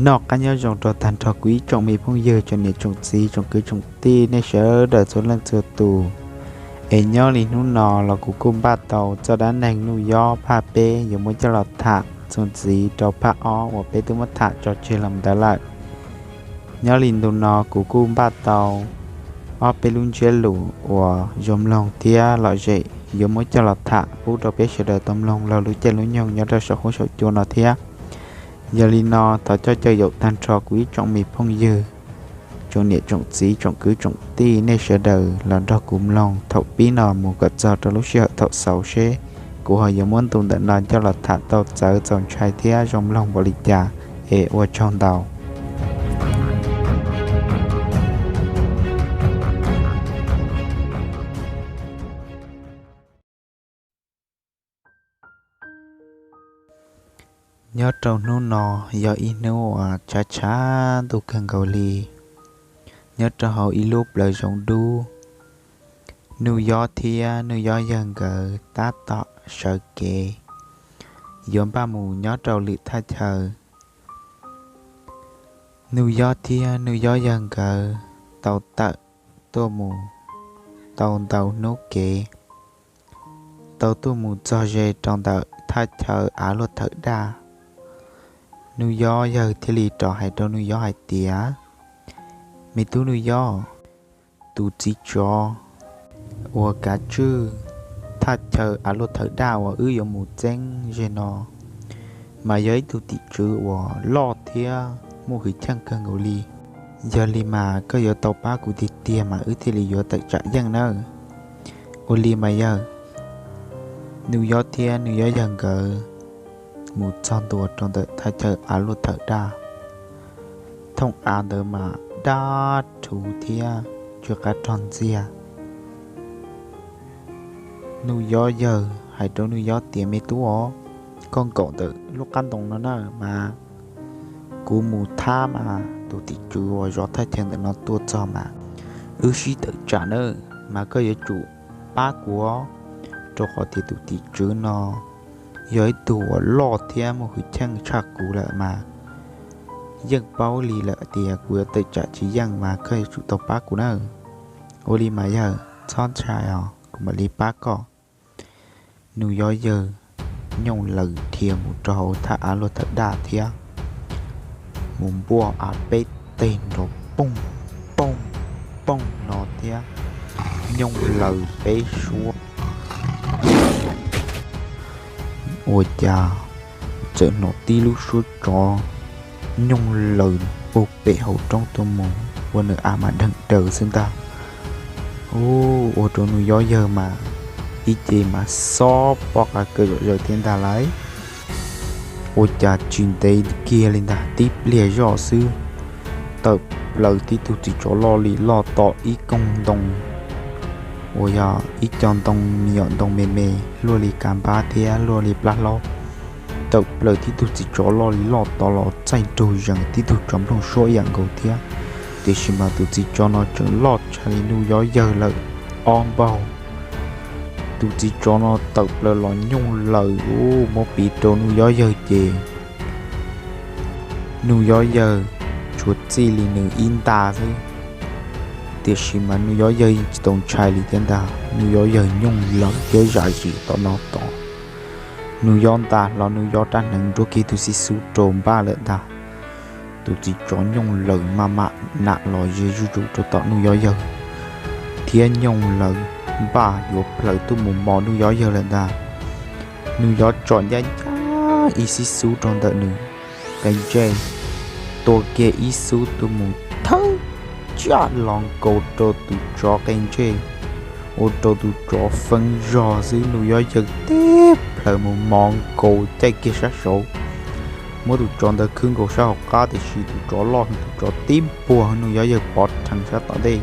Noj qab nyob zoo rau tag nrho kuv ib tsoom me phooj ywg, tsoom niam tsoom txiv, tsoom kwv tsoom tij, nej sawv daws txhua leej txhua tus. Es nyob li hnub no los kuv kuj npaj tau txoj dab neeg Nuj Yob phaj peb yuav muab coj los tham txuas ntxiv rau phaj ob uas peb twb muab tham tso tseg los ntawd lawm. Nyob li ntu no kuv kuj npaj tau ob peb lub ntsiab lus uas zoo mloog thiab lom zem yuav muab coj los tham pub rau peb sawv daws tau mloog laug lub caij lub nyoog nyob rau saum huab saum cua no thiab. Yog li no thov coj caw yaum tag nrho kuv ib tsoom me phooj ywg, tsoom niam tsoom txiv, tsoom kwv tsoom tij, nej sawv daws los nrog kuv mloog thaum pib no mus kom txog rau lub sij hawm thaum xaus seb kuv ho yuav muab ntu ntawm no coj los tham tau txawv txaus ntshai thiab zoo mloog npaum li cas. Es ua tsaug ntau. Nyob rau hnub no yog ib hnub uas tshav tshav ntuj kawg nkaus li. Nyob rau hauv ib lub plawv zoov dub, Nuj Yob thiab Nuj Yob yawg nkawd tab tom sawv kev yuav npaj mus nyob rau lwm thaj chaw. Nuj Yob thiab Nuj Yob yawg nkawd tau tawm tuaj mus tau ntau hnub kev, tau tuaj mus txog ze rau ntawm thaj chaw av luaj thawm daj. Nuj Yob yawg thiaj li rov hais rau Nuj Yob hais tias, Me tub Nuj Yob, tus txiv tsov uas kav tswj thaj chaw av luaj thawm daj uas wb yuav mus txeeb ze no mas yog ib tug tim tswv uas loj thiab muaj hwj chim kawg nkaus li. Yog li mas koj yuav tau pab kuv tiag tiag mas wb thiaj li yuav tawm tsam yeej nawb. Ua li mas yawg. Nuj Yob thiab Nuj Yob yawg nkawd mus txog ntua rau ntawm thaj chaw av luaj thawm daj. Thooj av ntawd mas daj rhuv thiab tsw qab rog ntxiag. Nuj Yob yawg hais rau Nuj Yob tias, Me tub os, koj nkaum ntawm lub qab ntoo no na mas kuv mus thab mas tus tim tswv uas zov thaj chaw ntawm no tuaj txog mas wb sib tawm tsam nawb, mas koj yuav tsum pab kuv, rau qhov tias tus tim tswv no yog ib tug uas loj thiab muaj hwj chim tshaj kuv lawm mas yeej paub li lawm tias kuv yuav tawm tsam tsis yeej mas koj yuav tsum tau pab kuv nawb. Ua li mas yawg, txhob ntshai os, kuv mam li pab koj. Nuj Yob yawg nyooj laws dhia mus rau hauv thaj av luaj thawm daj thiab mus npuaj av peb teg nrov poog poog poog no thiab nyooj laws peb suab. Ua cas txawm hnov tib lub suab tsov nyooj laws puag pem hauv roob tuaj mus ua nws av mas dheem daws xwb ntag. Ua rau Nuj Yob yawg mas ib ce mas xob pob qa kaw zom zaws thiab ntag lauj. Ua cas tsis ntev kiag li ntag, tib pliag zoj xwb, tawm plaws tib tug txiv tsov loj li loj to ib koog ntoo, uas yog ib co ntoo me nyuam ntoo me me luaj li kav npab thiab luaj li plab hlob. Tawm plaws tib tug txiv tsov loj li loj to los txaij nraug zees tib tug tsov nplooj suab ib yam nkaus thiab, tiam sis mas tus txiv tsov no tseem loj tshaj li Nuj Yob yawg lawm ob npaug. Tus txiv tsov no tawm plaws los nyooj laws ub muab piv rau Nuj Yob yawg ces Nuj Yob yawg tsuas txij li nws ib nta xwb, tiam sis mas Nuj Yob yawg yeej tsis tau ntshai li thiab ntag. Nuj Yob yawg nyooj laws thiab zam zis tom no tod. Nuj Yob nta hlo Nuj Yob rab hneev nruab kiag tus xib xub rau npaj lawm ntag. Tus txiv tsov nyooj laws maj mam nam los ze zuj zus rau tom Nuj Yob yawg thiab nyooj laws npaj yuav plhaws tuaj mus mos Nuj Yob yawg lawm ntag. Nuj Yob tsom ncaj ncaj ib xib xub rau ntawm nws qe ntsej, tua kiag ib xub tuaj mus thawb tsaj los nkaus rau tus tsov qe ntsej, ua rau tus tsov feeb zog xwb. Nuj Yob yawg teb plhaws mus mos nkaus caij kiag sab saud, muab tus tsov ntawd khwb nkaus sab hauv qab, tiam sis tus tsov loj heev, tus tsov tib npuag Nuj Yob yawg pov rhees sab tom ntej.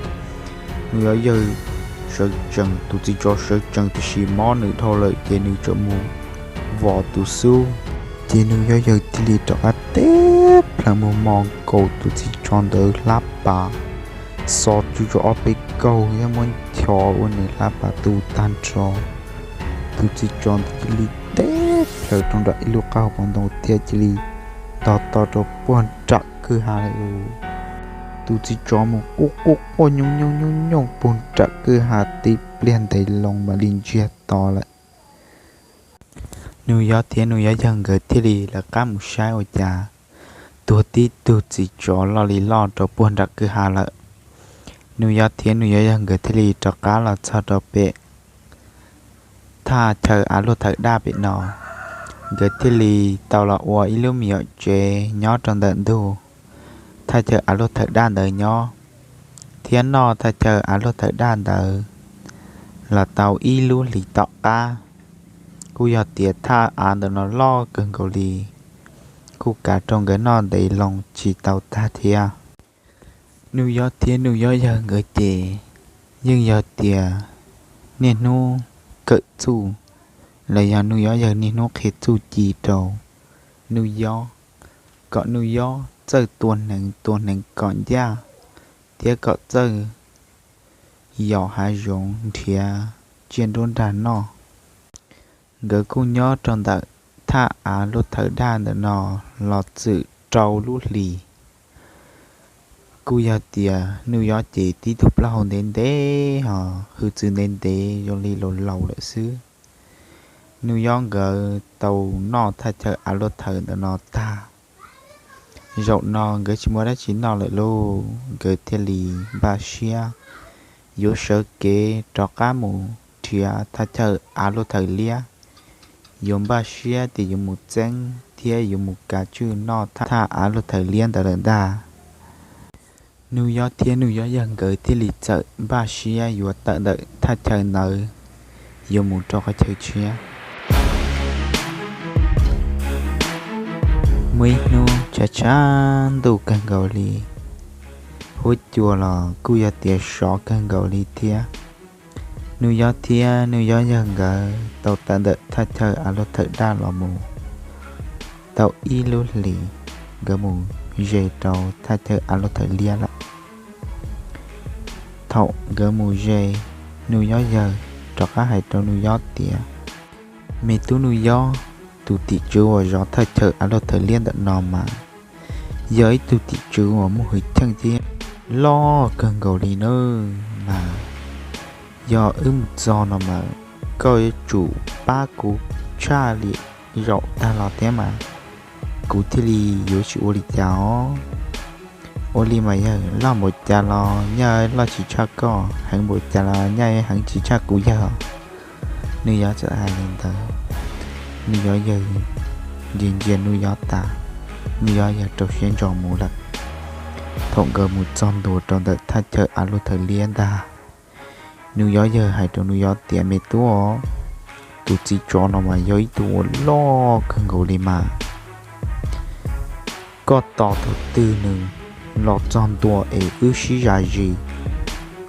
Nuj Yob yawg sawv tsees, tus txiv tsov sawv tsees tiam sis mob nws dhau lawm ces nws tseem mus vos tus xub. Ces Nuj Yob yawg thiaj li rov qab teb plhaws mus mos nkaus tus txiv tsov ntawd hlab pas, xo tsuj tsuas ob peb kaug thiab muab nchos ua nws hlab pas tu tag nrho. Tus txiv tsov ntawd cia li teb plhaws rau nram ib lub qab hauv paus ntoo thiab cia li to to rau puag nram kwj ha lawm. Tus txiv tsov mus quj quj quaj nyooj nyooj nyooj nyooj puag nram kwj ha tib pliag ntev loo mam li ntsiag to lawm. Nus Yob thiab Nus Yob Yawg nkawd thiaj li lawv qab mus saib ua cas tuag tib tug txiv tsov loj li loj rau puag nram kwj ha lawm. Nus Yob thiab Nus Yob Yawg nkawd thiaj li rov qab los txog rau pem thaj chaw av luag thawm daj pem no. Nkawd thiaj li tau los ua ib lub me nyuam tsev nyob rau ntawm ntug thaj chaw av luag thawm daj ntawd nyob, thiab noj thaj chaw av luag thawm daj ntawd los tau ib lub hlis tom qab. Kuj yog tias thaj av ntawm no loj kawg nkaus li, kuj kav rau nkawd noj ntev loo tsis tau tag thiab. Nus Yob thiab Nus Yob Yawg nkawd ces yeej yog tias niaj hnub kawm txuj, los yog Nus Yob Yawg niaj hnub qhia txuj ci rau Nus Yob, kom Nus Yob txawj tua hneev, tua hneev kom ncaj, thiab kom txawj yos hav zoov nrhiav tsiaj nruab nrag noj. Nkawd kuj nyob rau ntawm thaj av luag thawm daj ntawm no los txwm rau lub hlis. Kuj yog tias Nus Yob ces tib tug plaub hau ntev ntev ho hwj txwv ntev ntev zoo li laus laus lawm xwb. Nus Yob nkawd tau noj thaj chaw av luag thawm ntawm no tag, zaum no nkawd tsis muaj dab tsi noj lawm lauj, nkawd thiaj li npaj siab yuav sawv kev rov qab mus nrhiav thaj chaw av luag thawm liab, yuav npaj siab tias yuav mus txeeb thiab yuav mus kav tswj noj thaj av luag thawm liab ntawd lawm ntag. Nus Yob thiab Nus Yob Yawg nkawd thiaj li txawm npaj siab yuav tawm ntawm thaj chaw ntawd yuav mus rau qhov chaw tshiab. Muaj ib hnub tshav tshav ntuj kawg nkaus li, huab cua los kuj yog tias sov kawg nkaus li thiab. Nus Yob thiab Nus Yob Yawg nkawd tau tawm ntawm thaj chaw av luag thawm daj los mus tau ib lub hlis, nkawd mus ze rau thaj chaw av luag thawm liab lawm. Thaum nkawd mus ze, Nus Yob Yawg rov qab hais rau Nus Yob tias, Me tub Nus Yob, tus tim tswv uas zov thaj chaw av luag thawm liab ntawm no mas yog ib tug tim tswv uas muaj hwj chim thiab loj kawg nkaus li nawb mas. Yog wb mus txog no mas koj yuav tsum pab kuv tshaj li zaum tag los thiab mas kuv thiaj li yuav tsis ua li cas os. Ua li mas yawg, loj npaum cas los nyaj loj tsis tshaj koj, heev npaum cas los nyaj heev tsis tshaj kuv yawg. Nus Yob txawm hais li ntawd, Nus Yob Yawg ntsia ntsia Nus Yob tas, Nus Yob Yawg rau siab ntso mus lawm. Thaum nkawd mus txog ntua rau ntawm thaj chaw av luag thawm liab ntag, Nus Yob Yawg hais rau Nus Yob tias, Me tub, tus txiv tsov no mas yog ib tug uas loj kawg nkaus li mas. Koj tos tus twg nws los txog ntua es wb sib zam zis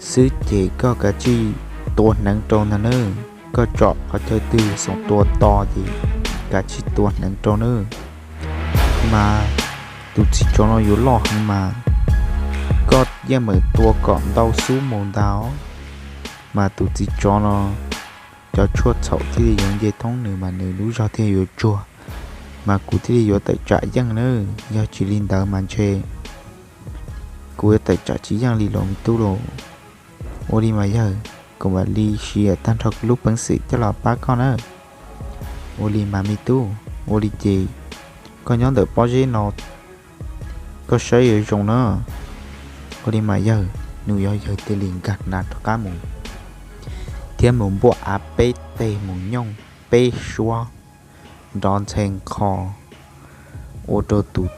xwb ces koj kav tsij tua hneev rau ntag nawb. Koj tsom qhov chaw twg xoom tua to ces kav tsij tua hneev rau nawb. Mas tus txiv tsov no yuav loj heev mas koj yeej meem tua kom ntau xub mus ntag. Mas tus txiv tsov no cov tshuaj txhaum thiaj li yuav nce thoob nws mas nws lub zog thiaj yuav tsuag, mas kuv thiaj li yuav tawm tsam yeej nawb. Yog tsis li ntawd mas ntshe kuv yuav tawm tsam tsis yeej li los me tub lauj. Ua li mas yawg, kuv mam li siv tag nrho lub peev xwm coj los pab koj nawb. Ua li mas me tub, ua li ces koj nyob ntawm pob zeb no, koj saib yuav zoo na. Ua li mas yawg, Nus Yob Yawg thiaj li nkag nas rov qab mus thiab mus npuaj av peb teg mus nyooj peb suab nrov ntxhe nqho ua rau tus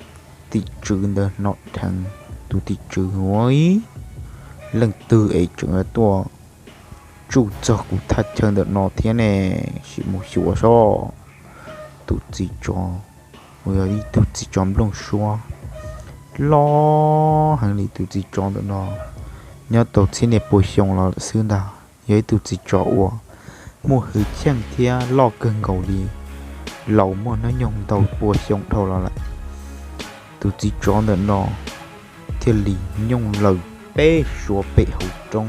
tim tswv ntawd hnov dheev. Tus tim tswv, Ua ib leej twg es tseem tuaj tsuj txog kuv thaj chaw ntawm no thiab ne? Sim mus xyuas seb. Tus txiv tsov uas yog ib tug txiv tsov nplooj suab loj heev li. Tus txiv tsov ntawm no nyob tau txhiab niaj pua xyoo los lawm xwb ntag. Yog ib tug txiv tsov uas muaj hwj chim thiab loj kawg nkaus li, laus muaj hnub nyoog ntau pua xyoo dhau los lawm. Tus txiv tsov ntawm no thiaj li nyooj laws peb suab pem hauv roob,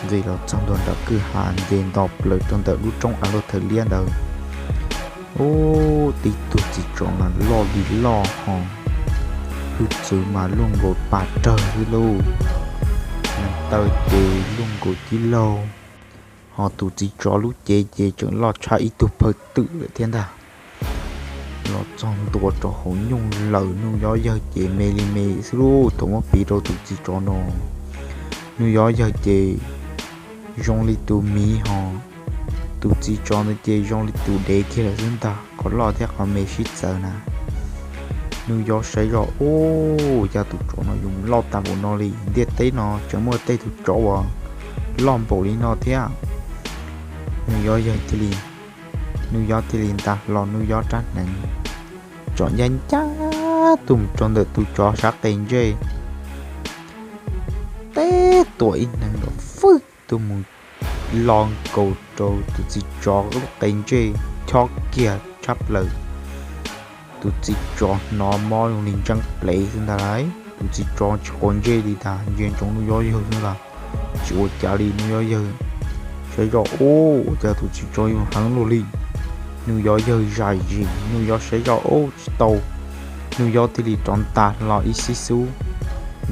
nce los txog ntua nram kwj ha, nce nto plaws rau ntawm lub roob av luag thawm liab ntawd. Ub, tib tug txiv tsov mas loj li loj ho, hwj txwv mas luaj nkaus pas rawg xwb lauj. Neev taw ces luaj nkaus tib laug, ho tus txiv tsov lub cev ces tseem loj tshaj ib tug phawj twm lawm thiab ntag. Los txog ntua rau hauv nyooj laws, Nuj Yob Yawg ces me li me xwb lauj. Thaum muab piv rau tus txiv tsov no, Nuj Yob Yawg ces zoo li tus miv ho, tus txiv tsov ntawd ces zoo li tus dev kiag lawm xwb ntag, qhov loj thiab qhov me sib txawv na. Nuj Yob saib zoj, ub, cas tus tsov no yuav loj tag npaum no li. Ntiaj teb no tseem muaj tej tus tsov uas loj npaum li no thiab. Nuj Yob Yawg thiaj li, Nuj Yob thiaj li nta hlo Nuj Yob rab hneev, tsom ncaj ncaj tuaj mus rau ntawm tus tsov sab qe ntsej. Teb tua ib hneev los fwj tuaj mus lo nkaus rau tus txiv tsov lub qe ntsej, chob kiag tshab plaws. Tus txiv tsov hnov mob zoo li ntseeb plev xwb ntag lauj. Tus txiv tsov tsis quav ntsej li ntag, ntsia ntsoov Nuj Yob Yawg xwb ntag, tsis ua cas li. Nuj Yob Yawg saib zoj, ub, cas tus txiv tsov yuav heev luaj li. Nuj Yob Yawg zais zis, Nuj Yob saib zoj, ub, tsis tau. Nuj Yob thiaj li rov nta hlo ib xib xub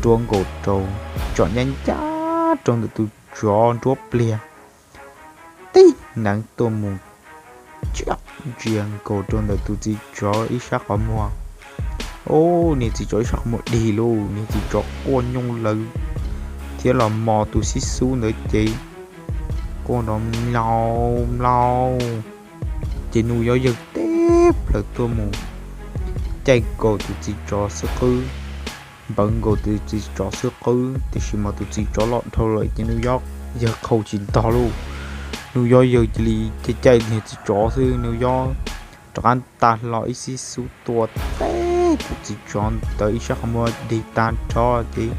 nruab nkaus rau, tsom ncaj ncaj rau ntawm tus tsov nruab pliag, tib hneev tuaj mus tsiaj ntsia nkaus rau ntawm tus txiv tsov ib sab qhov muag. Ub, niag txiv tsov ib sab qhov muag dig lauj, niag txiv tsov quaj nyooj lawv thiab los mos tus xib xub ntawd ces quaj nrov mlaus mlaus. Ces Nuj Yob Yawg teb plaws tuaj mus caij nkaus tus txiv tsov xwb qwb, npawv nkaus tus txiv tsov xwb qwb, tiam sis mas tus txiv tsov loj dhau lawm ces Nuj Yob Yawg qhau tsis ntog lauj. Nuj Yob Yawg cia li caij caij niag txiv tsov xwb, Nuj Yob rov qab nta hlo ib xib xub tua teb tus txiv tsov ntawd ib sab qhov muag dig tag nrho ces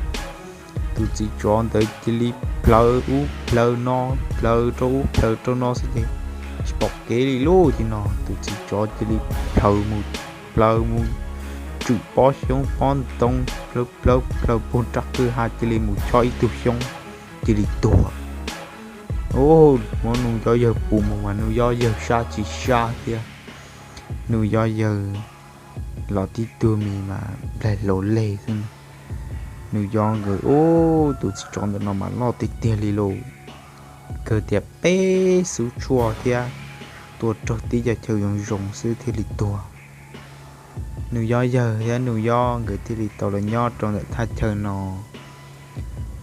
tus txiv tsov ntawd cia li plhawv ub plhawv no, plhawv rau ub plhawv rau no xwb ces tsis pom kev li lauj. Ces no tus txiv tsov cia li plhawv mus, plhawv mus tswm pob xyoob pob ntoo, plhawv plhawv plhawv puag nram kwj ha cia li mus chob ib tug xyoob, cia li tuag. Ub, muab Nuj Yob Yawg pum mus mas Nuj Yob Yawg sab tsis sab thiab. Nuj Yob Yawg los tib tug mis mas nplaig hlaus leg xwb. Nuj Yob nkawd, ub, tus txiv tsov ntawm no mas loj tiag tiag li lauj, kawg tias peb xub tshuaj thiab tua raug tib co chaw zoo zoo xwb thiaj li tuag. Nuj Yob Yawg thiab Nuj Yob nkawd thiaj li tau los nyob rau ntawm thaj chaw no.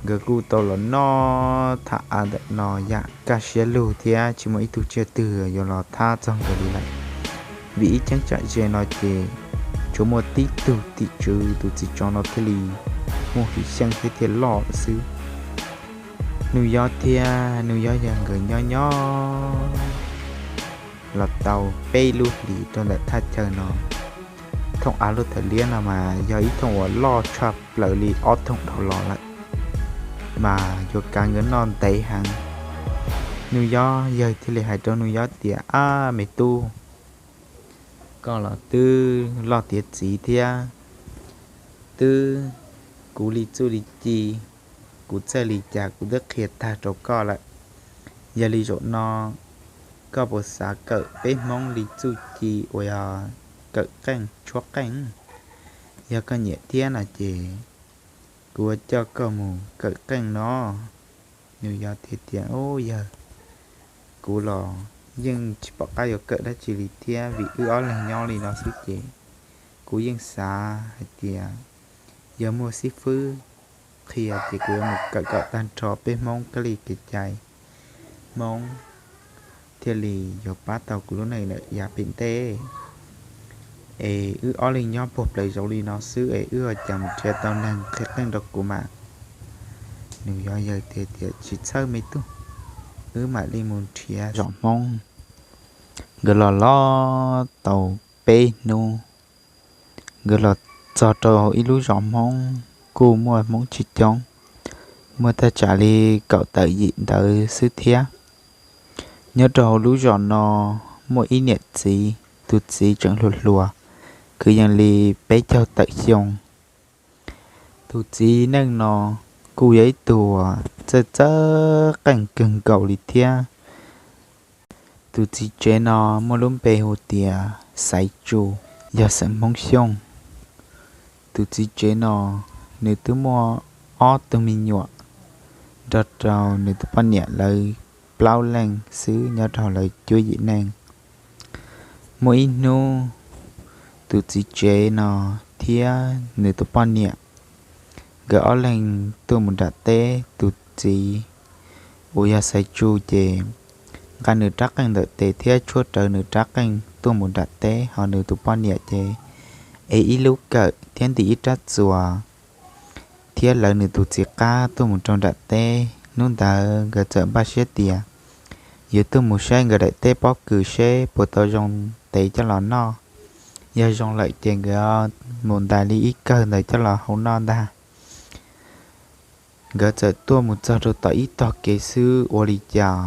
Nkawd kuj tau los noj tham av ntawm no yam kaj siab lug thiab tsis muaj ib tug tsiaj twg yuav los thab txog nkawd li lawm. Vim ib cheeb tsam ze no ces tsuas muaj tib tug tim tswv tus txiv tsov no thiaj li muaj hwj xyeej thiab thiaj loj xwb. Nuj Yob thiab Nuj Yob Yawg nkawd nyob nyob los tau peb lub hlis rau ntawm thaj chaw no. Thooj av lub thawv liab no mas yog ib thooj uas loj tshaj plaws li ob thooj dhau los lawm, mas yuav kav nkawd noj ntev heev. Nuj Yob Yawg thiaj li hais rau Nuj Yob tias, Ab me tub, koj los twb loj tiav txiv thiab, twb kuv li txuj li ci, kuv txawj li cas kuv twb qhia tag rau koj lawm. Yog li zaum no koj puas xav kawm peb Hmoob li txuj ci uas yog kawm qeej tshuab qeej? Yog koj nyiam thiab no ces kuv coj koj mus kawm qeej no. Nuj Yob thiaj tias, Ub yawg, kuv los yeej tsis pom qab yuav kawm dab tsi li thiab, vim wb ob leeg nyob li no xwb ces kuv yeej xav hais tias yog muaj xib fwb qhia ces kuv yuav mus kawm kom tag nrho peb Hmoob kab li kev cai Hmoob thiaj li yuav pab tau kuv lub neej lawm yav pem ntej. Es wb ob leeg nyob puag plaws zoov li no xwb es wb ua cas mus nrhiav tau neeg qhia qeej rau kuv mas? Nuj Yob Yawg thiaj tias, Tsis txhawj me tub, wb mam li mus nrhiav zos Hmoob. Nkawd los los tau peb hnub, nkawd los txog rau ib lub zos Hmoob, kuj muaj Hmoob tsis coob, muaj thaj tsam li kaum tawm yim ntawd xwb thiab. Nyob rau hauv lub zos no muaj ib niam txiv, tus txiv tseem hluas hluas, kwv yees li peb caug tawm xyoo. Tus txiv neej no kuj yog ib tug uas txawj txawj qeej kawg nkaus li thiab. Tus txiv tsev no muaj lub npe hu tias Xaiv Tsu, yog xeem Hmoob Xyooj. Tus txiv tsev no nws twb muaj ob tug me nyuam nrog rau nws tus poj niam lawv plaub leeg xwb nyob rau lawv cuab yim neej. Muaj ib hnub tus txiv tsev no thiab nws tus poj niam nkawd ob leeg tuaj mus nram teb. Tus txiv uas yog Xaiv Tsu ces nqa nws rab qeej ntawm tes thiab tshuab rawv nws rab qeej tuaj mus nram teb, ho nws tus poj niam ces ev ib lub kawm thiab ntim ib rab txuas thiab lawv nws tus txiv qab tuaj mus rau nram teb. Hnub ntawd nkawd txawm npaj siab tias yuav tuaj mus saib nkawd daim teb pob kws seb puas tau zoo tev coj los noj. Yog zoo lawm ces nkawd mus ntais li ib kawm ntawd coj los hau noj ntag. Nkawd txawm tuaj mus txog rau tom ib tog kev xwb ua li cas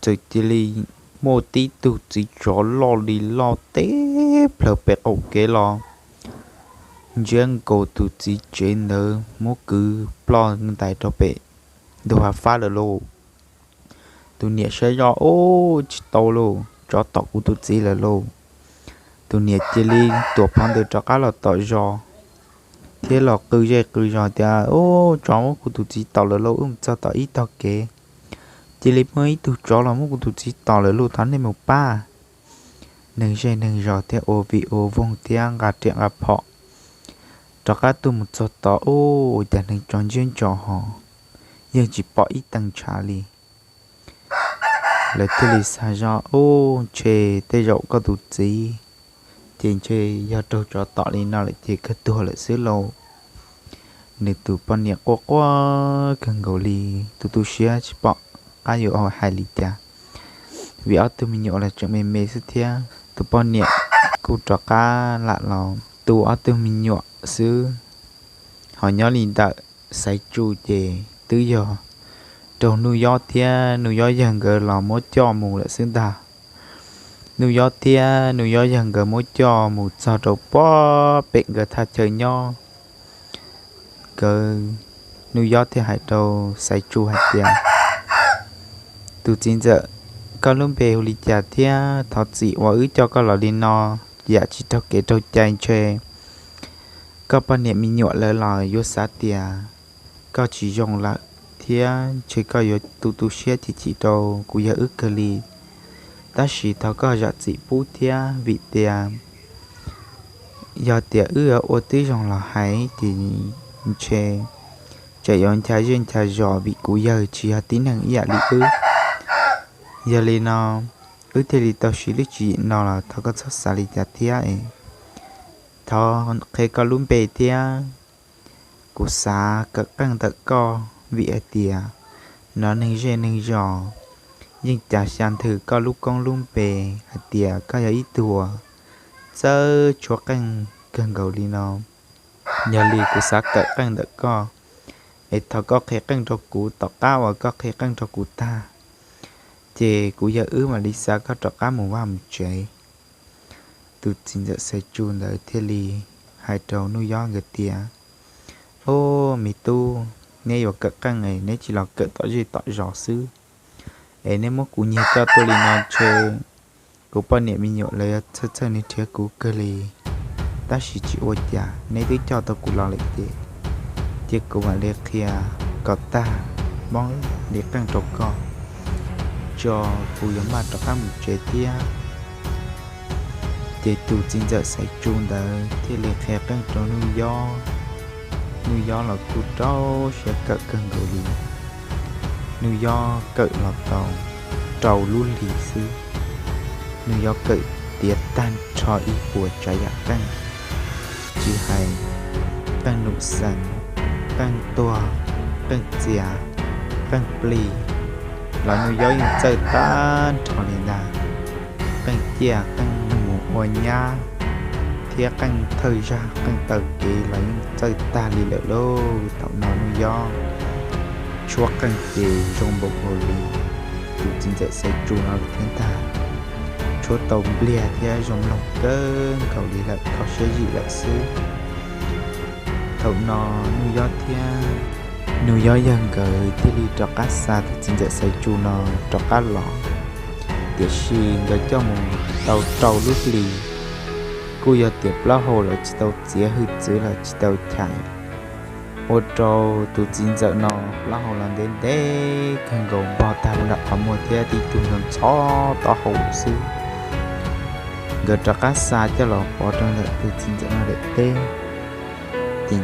txawm cia li muaj tib tug txiv tsov loj li loj teb plhaws pem qaum kev los ntsiab nkaus tus txiv tsev ntawd muab kwv ploj ntais rau pem ntug hav fab lawm lauj. Tus niam saib zoj, Ub, tsis tau lauj, tsov tom kuv tus txiv lawm lauj. Tus niam cia li tuam phov ntawd rov qab los tom zos thiab los qw zej qw zos tias, Ub, tsov muab kuv tus txiv tom lawm lauj, wb mus txog tom ib tog kev cia li muaj ib tug tsov los muab kuv tus txiv tom lawm lauj, thov nej mus pab. Neeg zej neeg zos thiab ua vij ua voog thiab nqa riam nqa phom rov qab tuaj mus txog tod, ub, ua cas neeg tsov ntsiab ntso ho yeej tsis pom ib tee ntshav li. Lawv thiaj li xav zoj, Ub, ntshe tej zaum koj tus txiv ces ntshe yog raug tsov tom li no lawm ces kawg tuag lawm xwb lauj. Nws tus poj niam quaj quaj kawg nkaus li, tu tu siab tsis pom qab yuav hais li cas, vim ob tug me nyuam los tseem me me xwb thiab. Tus poj niam kuj rov qab lam los tu ob tug me nyuam xwb. Ho nyob li ntawm Xaiv Tsu ces twb yog raug Nuj Yob thiab Nuj Yob yawg nkawd los muab coj mus lawm xwb ntag. Nuj Yob thiab Nuj Yob yawg nkawd muab coj mus txog rau pem nkawd thaj chaw nyob. Nkawd, Nuj Yob thiaj hais rau Xaiv Tsu hais tias, Tus txiv ntxawm, koj lub npe hu li cas thiab? Thov txim uas wb coj koj los li no, yam tsis raug kev raug cai, ntshe koj poj niam me nyuam lawv los yuav xav tias koj tsis zoo lawm thiab ntshe koj yuav tu tu siab chim chim rau kuv yawg wb kawg li. Tab sis thov koj zam txim pub thiab, vim tias yog tias wb ua tib zoo los hais ces ntshe tseem yuav ncha zej ncha zos, vim kuv yawg tsis yog tib neeg ib yam li wb. Yog li no wb thiaj li tau siv lub tswv yim no los thov koj txhob xav li cas thiab es thov qhia koj lub npe thiab. Kuv xav kawm qeej ntawm koj vim hais tias hnov neeg zej neeg zos yeej cav xya nthwv koj lub koob lub npe hais tias koj yog ib tug txawj tshuab qeej kawg nkaus li no. Yog li kuv xav kawm qeej ntawm koj, es thov koj qhia qeej rau kuv. Tom qab uas koj qhia qeej rau kuv tag, ces kuv yawg wb mam li xa koj rov qab mus vaj mus tsev. Tus txiv ntxawm Xaiv Tsu ntawd thiaj li hais rau Nuj Yob nkawd tias, Ob, me tub, neb yuav kawm qeej es neb tsis los kawm tom zej tom zos xwb, es neb muab kuv nyiag coj tuaj li no ntshe kuv poj niam me nyuam lawv yuav txhawj txhawj nrhiav kuv kawg li. Tab sis tsis ua cas, neb twb coj tau kuv los lawm ces, ces kuv mam li qhia kom tag, muab li qeej rau koj, tso kuv yuav maj rov qab mus tsev thiab. Ces tus txiv ntxawm Xaiv Tsu ntawd thiaj li qhia qeej rau Nuj Yob. Nuj Yob los kuj rau siab kawm kawg nkaus li. Nuj Yob kawm los tau rau lub hlis xwb, Nuj Yob kawm tiav tag nrho ib puas tsav yam qeej, tsis hais qeej num xeem, qeej tuag, qeej txias, qeej plig, los Nuj Yob yeej txawj tag nrho li ntag. Qeej ciaj, qeej mus ua nyab, thiab qeej thawj zag, qeej taw kev los yeej txawj tag li lawm lauj. Thaum no Nuj Yob tshuab qeej ces zoo npaum nkaus li tus txiv ntxawm Xaiv Tsu no lawm thiab ntag. Tshuab tau npliag thiab zoo mloog kawg nkaus li lawm, kho siab zim lawm xwb. Thaum no Nuj Yob thiab Nuj Yob yawg nkawd thiaj li rov qab xa tus txiv ntxawm Xaiv Tsu no rov qab los. tiam sis nkawd coj mus tau rau lub hlis, kuj yog tias plaub hau lawv tsis tau txiav, hwj txwv los tsis tau chais, ua rau tus txiv ntxawm no plaub hau los ntev ntev kawg nkaus, npog tag nram qhov muag thiab tib tug ntxhov taub hau xwb. Nkawd rov qab xa coj los pov rau ntawm tus txiv ntxawm no daim teb. Ces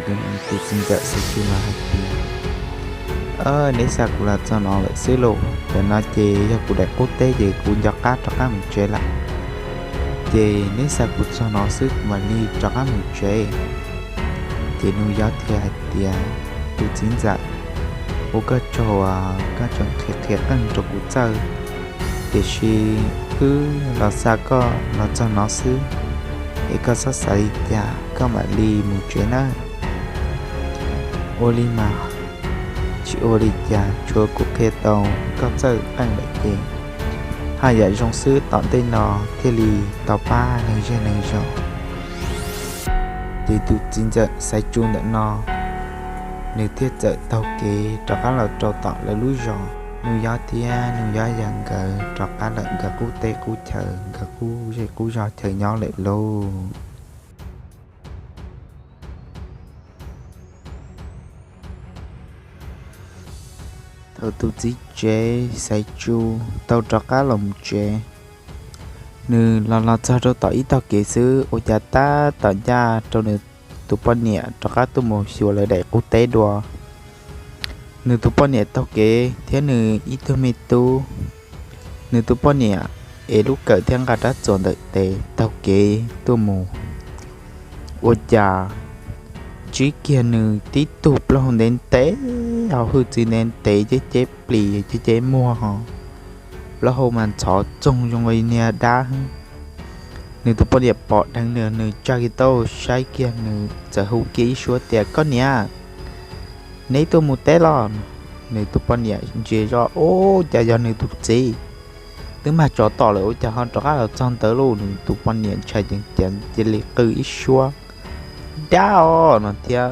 tus txiv ntxawm Xaiv Tsu no hais tias, Neb xa kuv los txog no lawm xwb lauj, ntawm no ces yog kuv daim qub teb ces kuv nco qab rov qab mus tsev lawm. Ces neb xa kuv txog no xwb kuv mam li rov qab mus tsev. Ces Nuj Yob thiaj hais tias, Tus txiv ntxawm, ua koj tsaug, koj tseem qhia qhia qeej rau kuv txawj, tiam sis wb los xa koj los txog no xwb, es koj txhob xav li cas, koj mam li mus tsev nawb. Ua li mas tsis ua li cas, tsuav kuv qhia tau koj txawj qeej lawm ces haj yam zoo xwb, tom ntej no thiaj li tau pab neeg zej neeg zos. Ces tus txiv ntxawm Xaiv Tsu ntawm no, nws thiaj txawm taug kev rov qab los rau tom lawv lub zos. Nuj Yob thiab Nuj Yob yawg nkawd rov qab lawm nkawd qub teb qub chaw, nkawd qub zej qub zog chaw nyob lawm lauj. Thaum tus txiv tsev Xaiv Tsu tau rov qab los mus tsev, nws los los txog rau tom ib tog kev xwb, ua cas tab tom ncaj rau nws tus poj niam rov qab tuaj mus xyuas lawv daim qub teb dua. Nws tus poj niam taug kev thiab nws ib tug me tub. Nws tus poj niam ev lub kawm thiab nqa rab txuas ntawm tes taug kev tuaj mus. Ua cas ntsib kiag nws tib tug plaub hau ntev ntev, hauv hwj txwv ntev ntev, ceb ceb plis ceb ceb muag ho, plaub hau mas ntxhov txoog zoo li niag dab. Nws tus poj niam pom dheev nws, nws tsa kiag tau saib kiag, nws txawm hu kiag ib suab tias, Koj niam, neb tuaj mus teb los? Nws tus poj niam ntsia zoj, ua cas yog nws tus txiv twb mag tsov tom lawm, ua cas ho rov qab los txog ntawd lauj? Nws tus poj niam ntshai ceev ceev cia li qw ib suab, Dab os! No thiab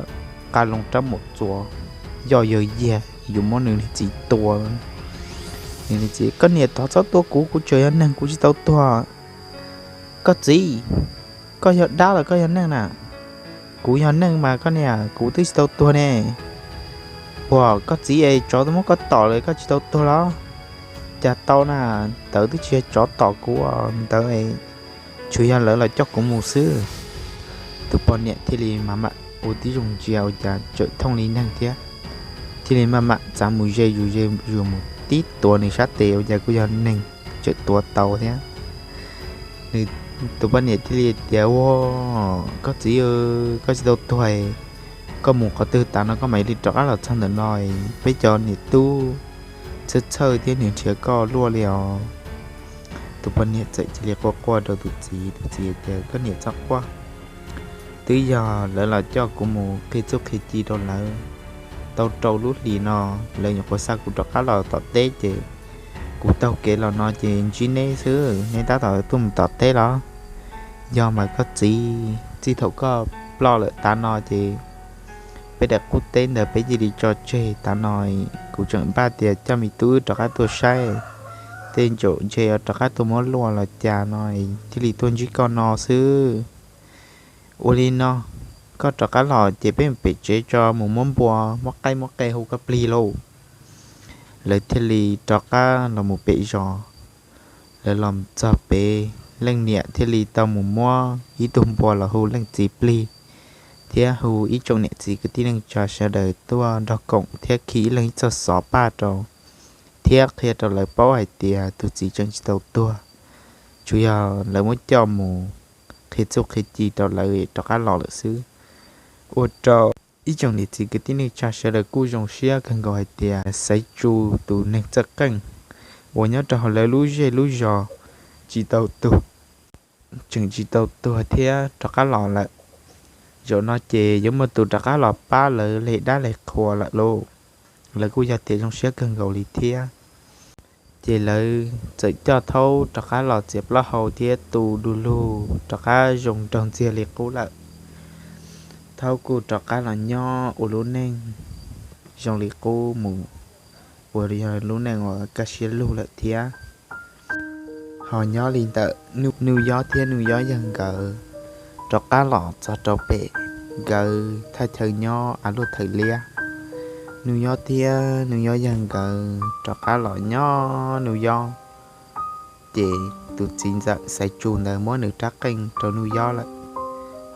nqa loo rab muam txuas, yoj yawg yiag yuav muab nws niag txiv tua. Nws niag txiv, Koj niam, thov txhob tua kuv, kuv tseem yog neeg, kuv tsis tau tuag. Koj txiv, koj yog dab los koj yog neeg na? Kuv yog neeg mas koj niam, kuv twb tsis tau tuag ne. Uas koj txiv es tsov twb muab koj tom lawm koj tsis tau tuag los? Cas tau na, ntawd twb tsis yog tsov tom kuv, ntawd tsuas yog lawv los coj kuv mus xwb. Tus poj niam thiaj li maj mam ua tib zoo ntsia ua cas tseem thooj li neeg thiab, thiaj li maj mam txav mus ze zus ze zus mus tib tuav nws sab tes ua cas kuj yog neeg, tseem tuav tau thiab. Nws tus poj niam thiaj li tias, Ua, koj txiv, koj tsis tau tuag, koj mus qhov twg tas no koj mam li rov qab los txog ntawm no, peb cov niam tub txhawj txhawj thiab nws nrhiav koj luaj li os. Tus poj niam txawm cia li quaj quaj rau tus txiv, tus txiv tias, Koj niam txhob quaj, twb yog lawv los coj kuv mus qhia txuj qhia ci rau lawv. Tau rau lub hlis no lawv nyuam qhuav xa kuv rov qab los tom teb ces kuv taug kev los no ces ntsib neb xwb, neb tab tom tuaj mus tom teb los? Yog mas koj txiv, txij thaum koj ploj lawm tav no ces peb daim qub teb ntawd peb cia li tso tseg tav no. Kuv tseem npaj tias coj me tub rov qab tuaj saib, tej ntsaum ntshe rov qab tuaj muab luaj los cas no thiaj li tuaj ntsib koj no xwb. Ua li no, koj rov qab los ces peb mus pem tsev tso, mus muab npua muab qaib muab qe hu koj plig lauj. Lawv thiaj li rov qab los mus pem zos. Lawv los txog pem, leej niam thiaj li tau mus muab ib tug npua los hu leej txiv plig, thiab hu ib tsoom niam txiv kwv tij neej tsa sawv daws tuaj nrog koom thiab khi ib leeg ib txoj xov paj rau, thiab qhia rau lawv paub hais tias tus txiv tseem tsis tau tuag, tsuas yog lawv muab coj mus qhia txuj qhia ci rau lawv rov qab los lawm xwb. Ua rau ib tsoom niam txiv kwv tij neej tsa sawv daws kuj zoo siab kawg nkaus hais tias Xaiv Tsu tus neeg txawj qeej uas nyob rau hauv lawv lub zej lub zos tsis tau tuag, tseem tsis tau tuag thiab rov qab los lawm. Zaum no ces yuav muaj tus rov qab los pab lawv hle dab hle qhua lawm lauj. Lawv kuj yog tias zoo siab kawg nkaus li thiab. Ces lawv txawm coj thaub rov qab los txiav plaub hau thiab tu du lug rov qab zoo nraug ntxiag li qub lawm. Thaub kuj rov qab los nyob ua lub neej zoo li qub mus, ua li yog lub neej uas kaj siab lug lawm thiab. Ho nyob li ntawm Nuj Yob thiab Nuj Yob yawg nkawd rov qab los txog rau pem nkawd thaj chaw nyob av luaj thawm liab. Nuj Yob thiab Nuj Yob yawg nkawd rov qab los nyob Nuj Yob, ces tus txiv ntxawm Xaiv Tsu ntawd muab nws rab qeej rau Nuj Yob lawm.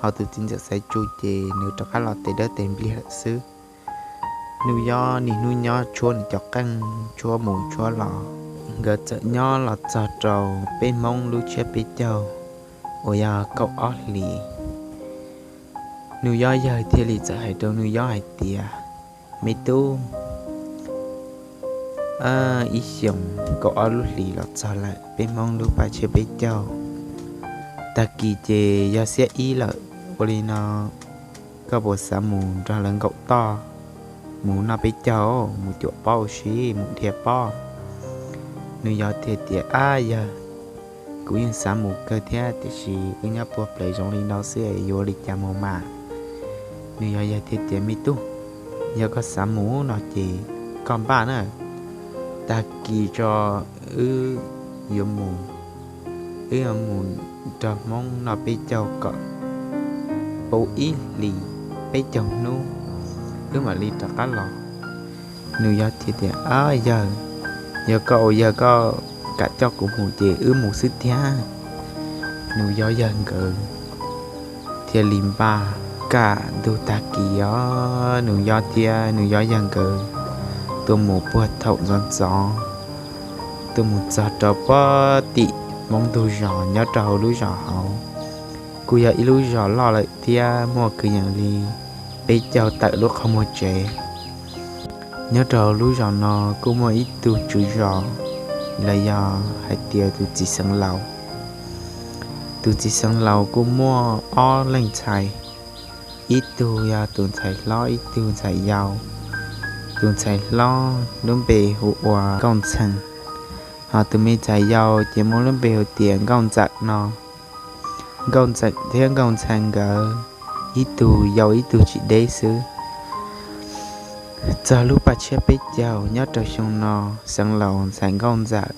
Ho tus txiv ntxawm Xaiv Tsu ces nws rov qab los tes dawb tes npliag lawm xwb. Nuj Yob niaj hnub nyob tshuab nws cov qeej, tshuab mus tshuab los. Nkawd txawm nyob los txog rau peb Hmoob lub tsiab peb caug uas yog kaum ob hlis, Nuj Yob yawg thiaj li txawm hais rau Nuj Yob hais tias, Me tub, ib xyoos kaum ob lub hlis los txog lawm peb Hmoob lub paj tsiab peb caug. Tag kis ces yog xiab ib lawm, ua li no koj puas xav mus nrog lawv nkaum toj mus noj peb caug, mus cuam pob ua si, mus dhia pob? Nuj Yob thiaj tias, Ab yawg, kuv yeej xav mus kawg thiab, tiam sis wb nyob puag plawv zoov li no xwb yuav ua li cas mus mas? Nuj Yob yawg thiaj tias, Me tub, yog koj xav mus no ces koj npaj na, tag kis tso wb yuav mus, wb yuav mus nrog Hmoob noj peb caug kom puv ib hlis peb caug hnub, wb mam li rov qab los. Nuj Yob thiaj tias, Ab yawg, yog koj ua yawg koj kam coj kuv mus ces wb mus xwb tiag. Nuj Yob yawg nkawd thiaj li npaj. Kaj ntug tag kis os, Nuj Yob thiab Nuj Yob yawg nkawd tuaj mus puag thaum ntxov ntxov, tuaj mus txog rau puag tim Hmoob ntug zos nyob rau hauv lub zos hauv. Kuj yog ib lub zos loj lawm thiab muaj kwv yees li peb caug tawm lub qhov muag tsev. Nyob rau hauv lub zos no kuj muaj ib tug tswv zos, los yog hais tias tus txiv xeev laus. Tus txiv xeev laus kuj muaj ob leej ntxhais, ib tug yog tus ntxhais hlob, ib tug ntxhais yau. Tus ntxhais hlob lub npe hu ua Nkauj Ntxhee, ho tus me ntxhais yau ces muaj lub npe hu tias Nkauj Ntxawm no. Nkauj Ntxawm thiab Nkauj Ntxhee nkawd ib tug yau ib tug tsis deb xwb. Txog lub paj tsiab peb caug nyob rau xyoo no, xeev laus ntxhais Nkauj Ntxawm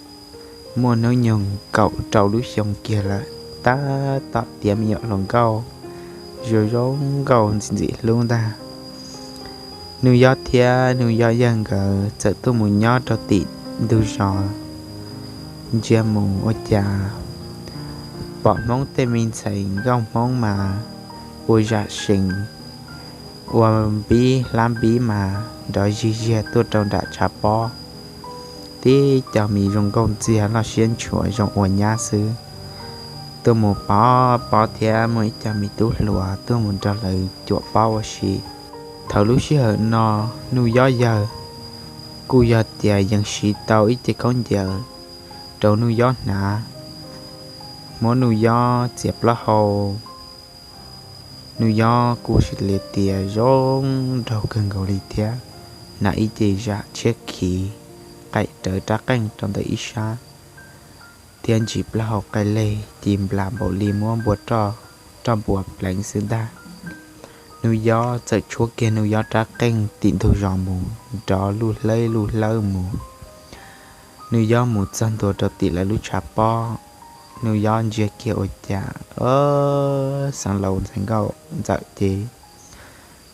muaj hnub nyoog kaum rau lub xyoo kiag lawm, tab tom tiav me nyuam hluas nkauj, zoo zoo nkauj ntxim ntxim hlub ntag. Nuj Yob thiab Nuj Yob yawg nkawd txawm tuaj mus nyob rau tim ntug zos, ntsia mus ua cas pom Hmoob tej me ntxhais nkauj Hmoob mas ua zam sees, ua npib hlab npib mas nrov zig ziag tuaj rau nram tshav pob. Tib co mis zoo nkauj ntxiag loj siab ntshua zoo ua nyab xwb. Tuaj mus pov pob thiab muaj ib co me tub hluas tuaj mus nrog lawv cuam pob ua si. Thaum lub sij hawm no, Nuj Yob yawg kuj yog tias yeej siv tau ib ce khaub ncaws rau Nuj Yob hnav, muab Nuj Yob txiav plaub hau. Nuj Yob kuj sim li tias zoo nraug kawg nkaus li thiab, hnav ib ce zam tshiab khiv, qaim rawv rab qeej rau ntawm ib sab, thiab ntsis plaub hau qaij leg ci nplas npaum li muab npua roj, roj npua pleev xwb ntag. Nuj Yob txawm tshuab kiag Nuj Yob rab qeej tim ntug zos mus nrov luj hlawb luj hlawb mus. Nuj Yob mus txog ntua rau tim lawv lub tshav pob, Nuj Yob ntsia kiag ua cas, xeev laus ntxhais Nkauj Ntxawm ces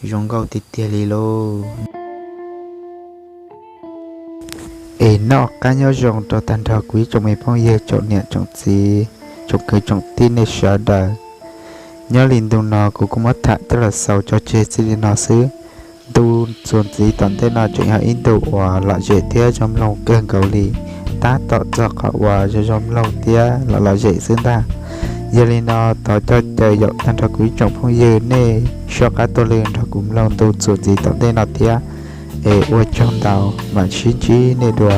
zoo nkauj tiag tiag li lauj. Es noj qab nyob zoo rau tag nrho kuv ib tsoom me phooj ywg tsoom niam tsoom txiv, tsoom kwv tsoom tij nej sawv daws. Nyob li ntu no kuv kuj muab tham coj los xaus tso tseg txij li no xwb. Ntu txuas ntxiv tom ntej no tseem yog ib ntu uas lom zem thiab zoo mloog kawg nkaus li, tab tom txog qhov uas zoo zoo mloog thiab lom lom zem xwb ntag. Yog li no thov coj caw yaum tag nrho kuv ib tsoom phooj ywg nej soj qab tuaj lw nrog kuv mloog ntu txuas ntxiv tom ntej no thiab. Es ua tsaug ntau, mam sib ntsib nej dua.